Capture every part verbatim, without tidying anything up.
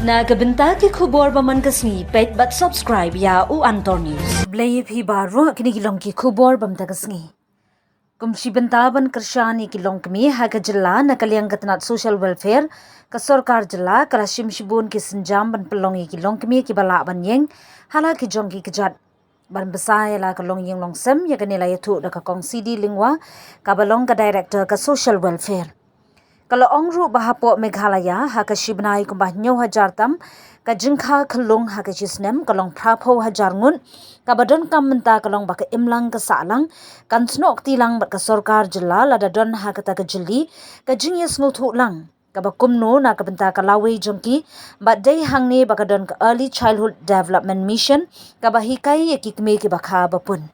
Na ka bynta ki khubor ba man ka sngi, peit bad subscribe ïa U Antor News. Khublei ïa phi baroh, kine ki long ki khubor ba mynta ka sngi. Kum shi bynta ban kyrshan ïa ki longkmie ha ka jylla, na ka liang ka tnat Social Welfare, ka sorkar jylla ka la shim shibun ki sienjam ban pynlong ïa ki longkmie kiba lah ban ïeng ha la ki jong ki kjat, ban bsa ïa la ka longïing longsem. Ïa kane la ïathuh da ka Kong C D Lyngwa, kaba long ka Director ka Social Welfare. Ka la ong ruh ba hapoh Meghalaya, ha ka shi bnai kumba hynñiew hajar tam ka jingkha khyllung ha ka shi snem ka long phra phew hajar ngut. Kaba donkam mynta ka long ba ka imlang ka sahlang kan snoh kti lang bad ka sorkar jylla lada don ha kata ka jylli ka jingïasngewthuh lang kaba kumno na ka bynta ka lawei jong ki, bad dei hangne ba ka don ka Early Childhood Development Mission kaba hikai ïa ki kmie kiba kha ba pun.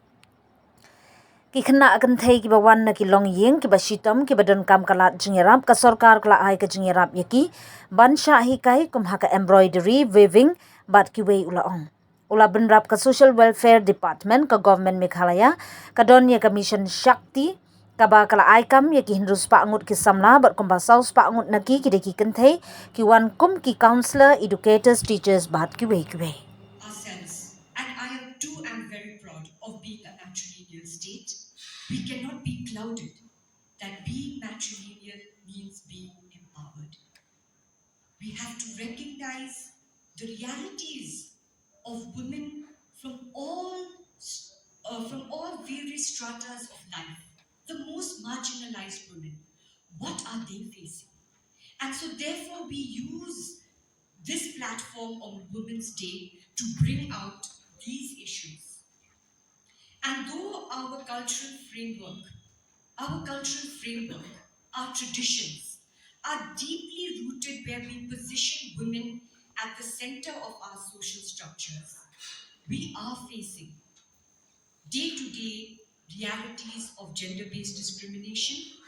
Ki khynnah kynthei kiba wan na ki longïing kiba shitom kiba donkam ka lad jingïarap, ka sorkar ka la ai ka jingïarap ïa ki ban shah hikai kum ha ka embroidery, weaving bad kiwei, u la ong. U la bynrap ka Social Welfare Department ka Government Meghalaya, ka don ïa ka Mission Shakti, kaba ka la ai kam ïa ki hynriew spah ngut ki samla bad kumba saw spah ngut na ki ki dei ki kynthei, ki wan kum ki counsellor, educators, teachers bad kiwei kiwei. Ourselves. And I am too am very proud of being a matrilineal state. We cannot be clouded that being matrilineal means being empowered. We have to recognize the realities of women from all s- uh, from all various stratas of life, the most marginalized women. What are they facing? And so, therefore, we use this platform on Women's Day to bring out these issues. And though our cultural framework, our cultural framework, our traditions are deeply rooted where we position women at the center of our social structures, we are facing day to day realities of gender based discrimination.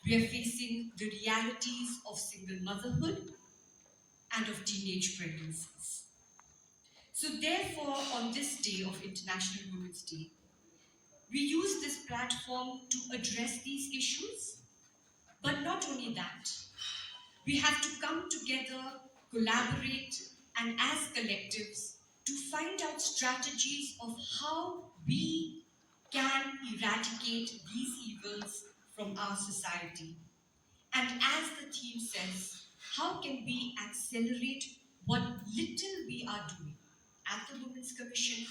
We are facing the realities of single motherhood and of teenage pregnancies. So, therefore, on this day of International Women's Day, we use this platform to address these issues. But not only that, we have to come together, collaborate, and as collectives, to find out strategies of how we can eradicate these evils from our society. And as the theme says, how can we accelerate what little we are doing at the Women's Commission,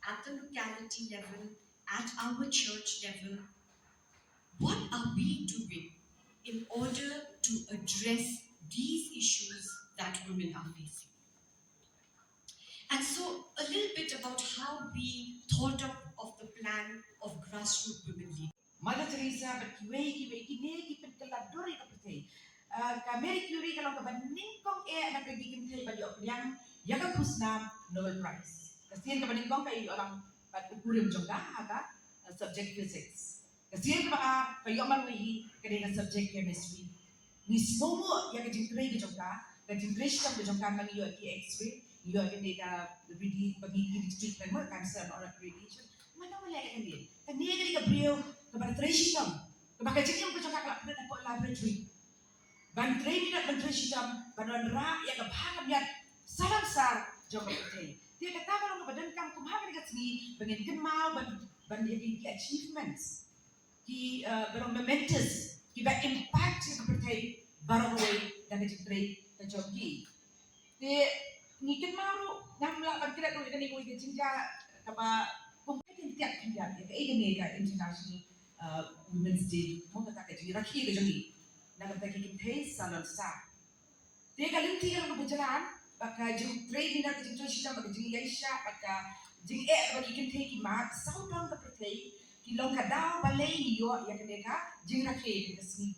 at the locality level, at our church level? What are we doing in order to address these issues that women are facing? And so, a little bit about how we thought of, of the plan of grassroots women leaders. Mother Teresa bad kiwei kiwei, kine ki pynkylla dur ïa ka pyrthei. Ah, ka Marie Curie ka long kaba nyngkong eh na ka, ki kynthei ba ïoh pdiang ïa ka khusnam Nobel Prize. Ka sien kaba nyngkong ka ïoh lang bad u kurim jong ka ha ka, ah, subject physics. Ka sien kaba ar ka ïoh marwei hi, ka dei ka subject chemistry. Ngi sngewbha ïa ka jingtrei ka jong ka, ka jingtrei shitom ka jong ka, ka ngi ïoh ki X-ray, ngi ïoh kane ka radi-, ba ngi, ngi treatment mo, cancer, or radiation. Mano ba leh ïa kane? Kane ka dei ka briew kaba trei shitom, kaba ka jingim ka jong ka ka la pynlong hapoh laboratory. Ban trei minot, ban trei shitom, ban wanrah ïa ka bha ka miat sha lam sar jong ka pyrthei. Te kata ka long kaba donkam kum ha kane ka sngi ba ngin kynmaw ban, ban ïa ki achievements ki, eh, ba long momentous, kiba impact ïa ka pyrthei baroh kawei da ka jingtrei ka jong ki. Te ngi kynmaw ruh, ngam lah ban klet ruh ïa kane kawei ka jingjia kaba kum ka jingtiak khyndiat ïa kaei kane ka International, eh, Women's Day, mo, kata ka jingrakhe ka jong ngi na ka bynta ki kynthei salon sar. Te ka lynti ka long kaba jlan, bad ka jingtrei minot, ka jingtrei shitom, bad ka jingïaishah, bad ka jingeh kaba ki kynthei ki mad sawdong ka pyrthei ki long ka daw balei ngi ïoh ïa kane ka jingrakhe kane ka sngi.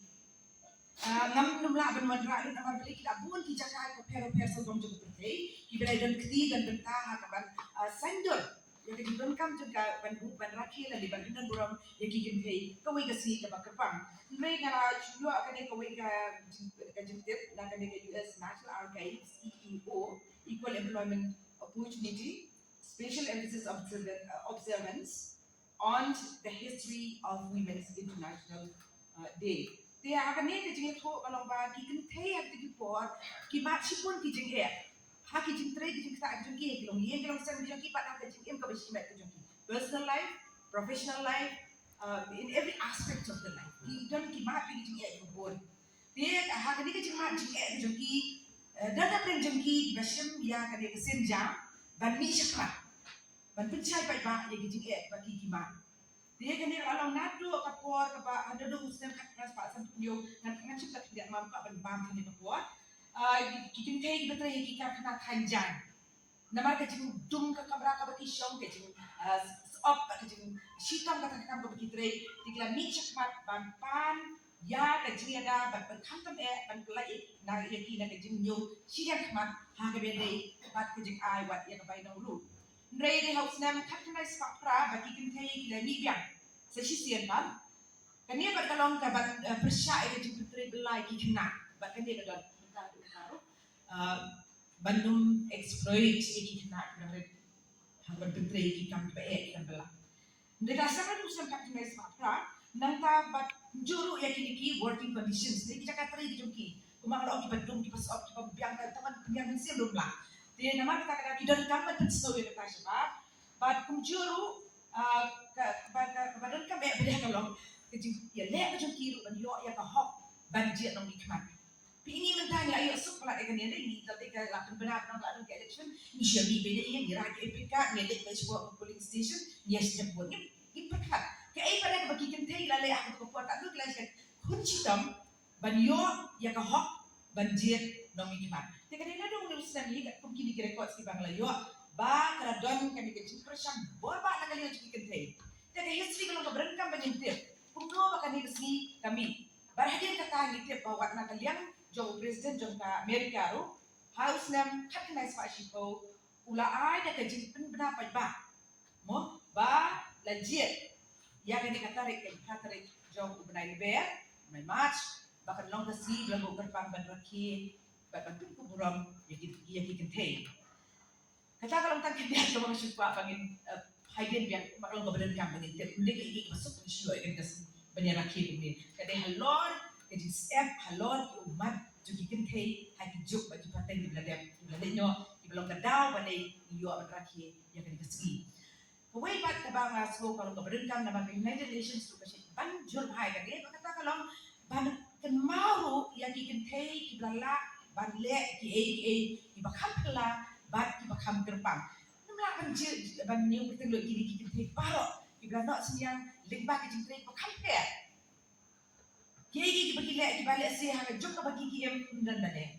Ah, ngam nym lah ban wanrah lut namar balei ki la bun ki jaka bapher bapher sawdong jong ka pyrthei kiba la don kti don bynta ha kaban, ah, saiñdur ïa ka jingdonkam jong ka ban, ban rakhe lane ban pyndon burom ïa ki kynthei kawei ka sngi kaba kyrpang. Hynrei nga la shu ïoh kane kawei ka jing-, ka jingtip na kane ka U S National Archives, E E O, Equal Employment Opportunity, Special Emphasis Observ-, uh, Observance on the History of Women's International, uh, Day. Te ha kane ka jingïathuh ka long ba ki kynthei ha kata ki por ki mad shibun ki jingeh ha ki jingtrei ki jingktah ki jong ki, ki longïing ki longsem ki jong ki, bad ha ka jingim kaba shimet ki jong ki, personal life, professional life, uh, in every aspect of the life ki don ki mad ki jingeh ki bun. Te ha kane ka jingmad jingeh ki jong ki, eh, don hapdeng jong ki kiba shim ïa kane ka sienjam ban mih shakhmat ban pynshai paidbah ïa ki jingeh ba ki ki mad. Te kane ka long naduh ka por kaba, naduh u snem khatkhyndai spah sanphew hynñiew, ngan, ngan shu tat khyndiat, ma ka ban bam kane ka por. Ah, ki, ki kynthei kiba trei ha ki karkhana thaiñ jaiñ. Namar ka jingdum ka kamra kaba ki shong, ka jing, ah, s-, sop, ka jingshitom kata ka kam kaba ki trei, te ki la mih shakhmat ban pan ïa ka jingïada ban pynkham tam eh, ban pynlait na ïa ki na ka jingñium shiliang khmat ha kaba ïadei bad ka jingai wat ïa ka bainong ruh. Hynrei dei ha u snem khatkhyndai spah phra ba ki kynthei ki la mih biang sa shisien pat. Kane pat ka long kaban, eh, pyrshah ïa ka jingpyntrei bylla ïa ki khynnah. Bad kane ka don mynta ruh, mynta ruh, eh, ban ym exploit ïa ki khynnah kiba rit ha ban pyntrei ïa ki kam kiba eh, ki kam bylla. Hynrei ka sdang ha u snem khatkhyndai spah phra, nangta bad kumjuh ruh ïa kine ki working conditions ne ki jaka trei ki jong ki. Kumba nga la ong, kiba dum, kiba sop, kiba biang, ka tang ban pynbiang mynsiem ruh ym lah. Te namar kata ka daw ki donkam ban pynsngew ïa kata shabar. Bad kumjuh ruh, ah, ka, ba, ka, kaba donkam eh ba dei ka long ka jingïaleh ka jong ki ruh ban ïoh ïa ka hok ban jied nongmihkhmat. Phi i, ngi mynta ngi la ïoh suk palat ïa kane, ngi la dei ka la pynbna ba nang la don ka election, ngi shu mih beit, ngi rah ki EPIC card, ngi leit beit shapoh polling station, ngi ïa shu vote, ngi, ngi pyrkhat. Kaei pat kaba ki kynthei la leh ha kato ka por, katno ki la shait khun shitom ban ïoh ïa ka hok ban jied nongmihkhmat. Te ka dei naduh une u snem hi, kum kine ki records kiba nga la ïoh, ba ka la don kane ka jingpyrshang bor bha na ka liang jong ki kynthei. Te ka history ka long kaba donkam ban ngin tip kumno ba kane ka sngi ka mih. Bad hadien kata ngi tip ba wat na ka liang jong u President jong ka America ruh, ha u snem khatkhyndai spah shiphew, u la ai da ka jingpynbna paidbah, mo, ba la jied ïa kane ka tarik, ka phra tarik jong u bnai Lber, u bnai March, ba kan long ka sngi ba la buh kyrpang ban rakhe bad ban pynkup burom ïa ki, ïa ki kynthei. Kata ka long tang khyndiat kaba nga shu kwah ba ngin, eh, highlight biang, ba ka long kaba donkam ba ngin tip. Ym dei kaei kaei kaba suk ngi shu ïoh ïa kane ka sngi ban ïa rakhe kumne. Ka dei halor ka jingsyep, halor ki ummat jong ki kynthei ha ki juk bad ki pateng kiba la dep, kiba la leit noh, kiba long ka daw ba dei ngi ïoh ban rakhe ïa kane ka sngi. Kawei pat kaba nga sngew ka long kaba donkam namar ka United Nations ruh ka shait ban jur bha ïa kane, ba kata ka long ban kynmaw ruh ïa ki kynthei kiba la lah ban leh kiei kiei kiba kham phylla bad kiba kham kyrpang. Ngim lah ban jur ban ïoh kyrteng lut ïa kine ki kynthei baroh kiba la noh synñiang lyngba ki jingtrei kiba kham pher. Kiei kiei kiba ki leh, kiba lehse ha ka juk kaba ki, ki im ym don ba leh.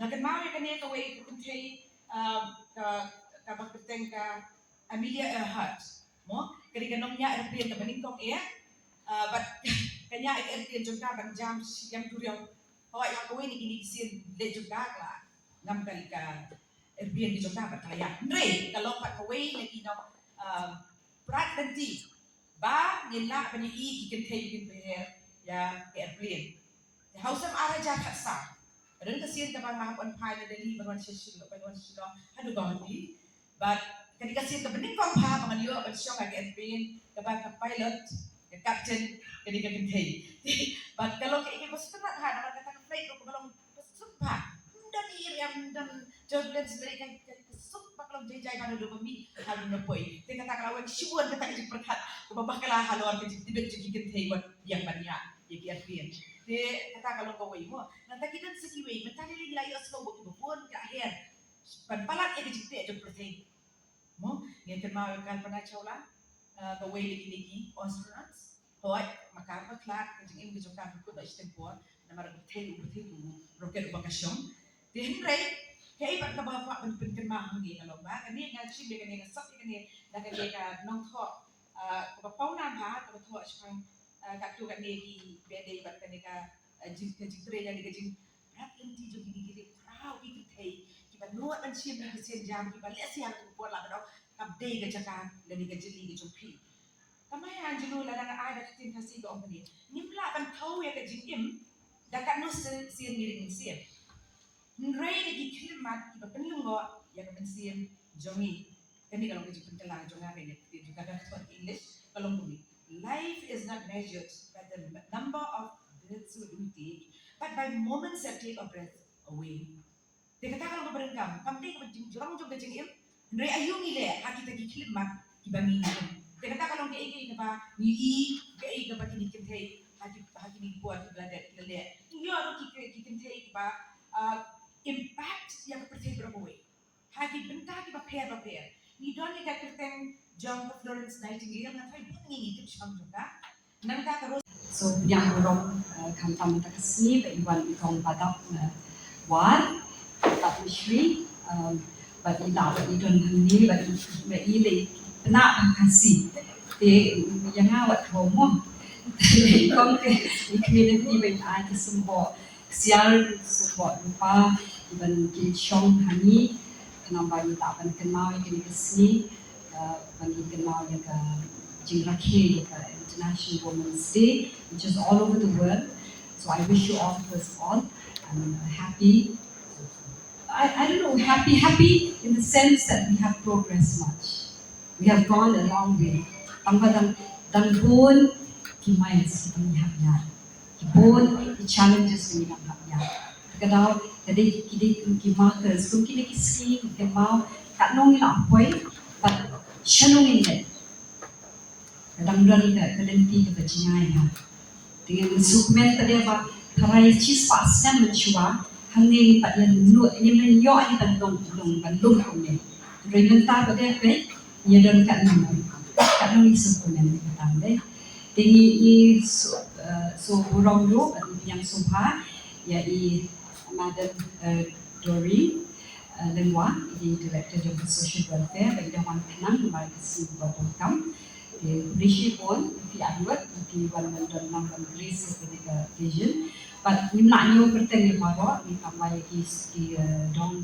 Nga kynmaw ïa kane kawei ka kynthei, ah, ka, kaba kyrteng ka Amelia Earhart, mo, ka dei ka nongñiah aeroplane kaba nyngkong eh, ah, bad ka ñiah ïa ka aeroplane jong ka ban jam shi, jam duriaw. Hooid, ha kawei na kine ki sien leit jong ka, ka la ngam kali ka aeroplane ka jong ka bad ka la ïap. Hynrei ka long pat kawei na ki nong, ah, prat lynti ba ngin lah ban ïohi ki kynthei kin pynher ïa ka aeroplane. Te ha u snem ar hajar khatsaw, ka don ka sien kaba nga hap ban phai na Delhi ban wan sha Shillong, ban wan sha Shillong haduh Guwahati. Bad ka dei ka sien kaba nyngkong bha ba ngan ïoh ban shong ha ka aeroplane kaba ka pilot, ka captain, ka dei ka kynthei. Bad ka long kaei kaba sngewtynnat bha namar kata ka flight ruh kaba long kaba suk bha. Ym don ïa, ym don turbulence, ka dei ka, ka, ka suk bha, ka long jai jai bha naduh ba mih haduh ba poi. Te kata ka la weng shibun kata ka jingpyrkhat kaba bakla halor ka jingtbit jong ki kynthei wat ïa ban ïaid ïa ki aeroplane. Te kata ka long kawei mo. Nangta ki don sa kiwei, mynta ngi la ïohsngew ba kiba bun ki la her ban palat ïa ka jingteh jong pyrthei. Mo, ngi kynmaw ïa ka Kalpana Chawla, ah, kawei na kine ki astronauts. Hooid, ma ka ba khlad ka jingim ka jong ka ka kut ba shiteng por, namar ba thei u, ba thei u rocket uba ka shong. Te hynrei kaei pat kaba kwah ban pynkynmaw hangne ka long ba kane nga shim ïa kane, nga sop ïa kane da kane ka nongthoh, ah, kaba pawnam bha, kaba thoh shaphang, ah, katto katne kiba dei bad kane ka, ah, jing, ka jingtrei lane ka jing prat lynti jong kine ki riewkhraw ki kynthei kiba nud ban shim ïa ki sienjam kiba lehse ha kane ka por lah ban ong kam dei ka jaka lane ka jylli ka jong phi. Ka Maya Angelou lada nga ai da ka ktien Khasi ka ong kane: ngim lah ban thew ïa ka jingim da katno sien, sien ngi ring mynsiem. Hynrei da ki khyllipmat kiba pynlyngngoh ïa ka mynsiem jong ngi. Kane ka long ka jingpynkylla jong nga, kane ka ktien jong nga ka thoh English ka long kumne: Life is not measured by the number of Breath suit we take, but by moments that take a breath away. Te kata ka long kaba donkam, kam dei kaba jingjrong jong ka jingim, hynrei aïu ngi leh ha kita ki khyllipmat kiba ngi im. Te kata ka long kaei kaei kaba ngi i, kaei kaba kine ki kynthei ha ki, ha kine ki por kiba la dep ki la leh. Ngi ïoh ruh ki, ki kynthei kiba, ah, impact ïa ka pyrthei baroh kawei ha ki bynta kiba pher ba pher. Ngi don ïa ka kyrteng jong ka Florence Nightingale, nga tharai bun ngi ngi tip shaphang jong ka. Nangta ka Rose. So pdiang burom, eh, khamtam mynta ka sngi ba i wan i kong Badap na War, Badap Mishri, um, ba i lah ba i don hangne, ba i, ba i leh pynah ba Khasi. Te ïa nga wat thoh mo. I kong ka, i kmie lynti ba i ai ka symboh ksiar, symboh lypa, i ban kynshong ha ngi, khnang ba ngi lah ban kynmaw ïa kane ka sngi, uh, ban ngi kynmaw ïa ka jingrakhe ïa ka International Women's Day, which is all over the world. So I wish you all, first of all, um, a happy, I, I don't know, happy, happy in the sense that we have progressed much. We have gone a long way. Tang ba dang, dang bun ki miles ba ngi hap ïaid. Ki bun ki challenges ba ngi dang hap ïaid. Ka daw, ka dei ki, dei ki markers, kum kine ki sngi, ki kynmaw, katno ngi la poi, bad shano ngin leit. Ka dang don ka, ka lynti kaba jngai ha. Te ngan sngewkmen pat de ba tharai shispah snem mynshuwa, hangne ngi pat ïa lum, ngim ïoh ïa ban long, long, ban long kumne. Hynrei mynta pat de peit, ngi don katno, katno ngi sngewkmen ïa kata de. Te ngi, ngi so, eh, so burom ruh, bad ngi pdiang sngewbha ïa i Madam, eh, Doreen, eh, Lyngwa, i dei Director jong ka Social Welfare, ba i dang wan khnang namar ka sngi ba donkam. Te khublei shibun ïa phi arngut, ïa phi wan ban don lang ban grace ïa kane ka occasion. Bad ngim lah ñiew kyrteng ïa baroh, ngi tangwa ïa ki, ki, eh, dong